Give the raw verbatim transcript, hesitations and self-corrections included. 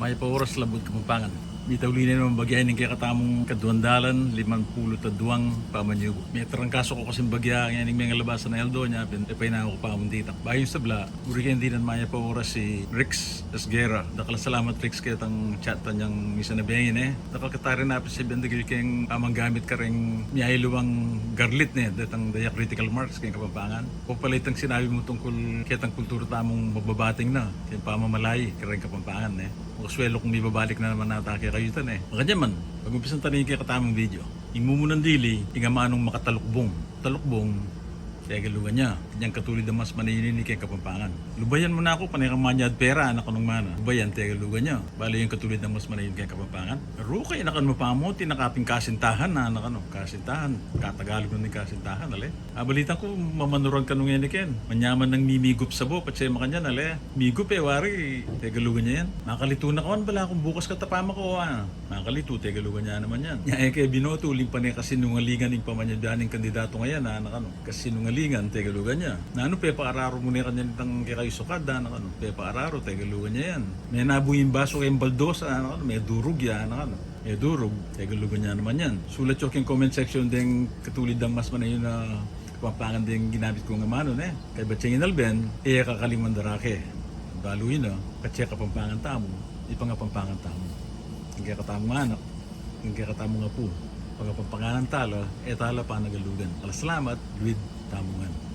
Mayap a oras, Labuad Kapampangan. Mitauli ne naman bagya ining kekatamung kaduang dalan limampulu't aduang pamanyubuk. Metrangkasu ku kasing bagya ngening mengalabas a aldo, nya pin, e, painaku ku pa mu ditak. Bayu ing sabla, buri keng dinan mayap a oras, i Rix Esguerra. Dakal a salamat, Rix, ketang chat tang misan a bengi ne. Dakal keta rin apisibian dagili keng pamanggamit kareng miyayaliwang garlit ne, detang daya critical marks keng Kapampangan. O pala itang sinabi mu tungkul ketang kultura tamung mababating na keng pamamalay kareng Kapampangan ne. Makasuelu kung mibabalik na naman ata kekayu ita ne. Makanyan man, pag-umpisan ta ne ing kekatamung video. Ing mumunang dili, ing amanung makatalukbung. Talukbung, Tegalugan ya. Inyang katulid a mas manayun ini keng Kapampangan. Lubayan mu na ku, pane kang manyad pera, anak, anung mana. Lubayan, Tegalugan ya. Bale, ing katulid a mas manayun keng Kapampangan. Rukay, anak, anu, mapamuti na kaping kasintahan, anak, anu. Kasintahan. Katagalug na ning kasintahan, ale. Abalitan ku, mamanuran kanu ngeni ken. Manyaman nang mimigup sabo, patse makanyan, ale. Migup, e, wari, Tegalugan ya yan. Makalitu na kawan, bala kung bukas ka ta pamako, a. Makalitu, Tegalugan ya naman yan. Nya e ke binoto, uling pane kasinungalingan ing pamanyabyan ning kandidatung ayan, anak, anu. Kasinungalingan, Tegalugan ya. Nanu, pepaararu mu ne kanyan itang kekayu sukad, anak, anu. Pepaararu, Tegalugan ya yan. Menabu ing basu keng baldos, anak, anu. Medurug ya, anak, anu. Medurug, Tegalugan ya naman yan. Sulat yu keng comment section deng katulid dang mas manayun a Kapampangan deng ginamit kung amanu ne. Kaybat siyang inalben, e ya kakalinguan da ra ke. Balu yu na, patse Kapampangan tamu, ipangapampangan tamu. Ing kekatamung anak, ing kekatamung apu, pangapampanganan ta la, e ta la panagalugan. Dakal a salamat, luid tamu ngan.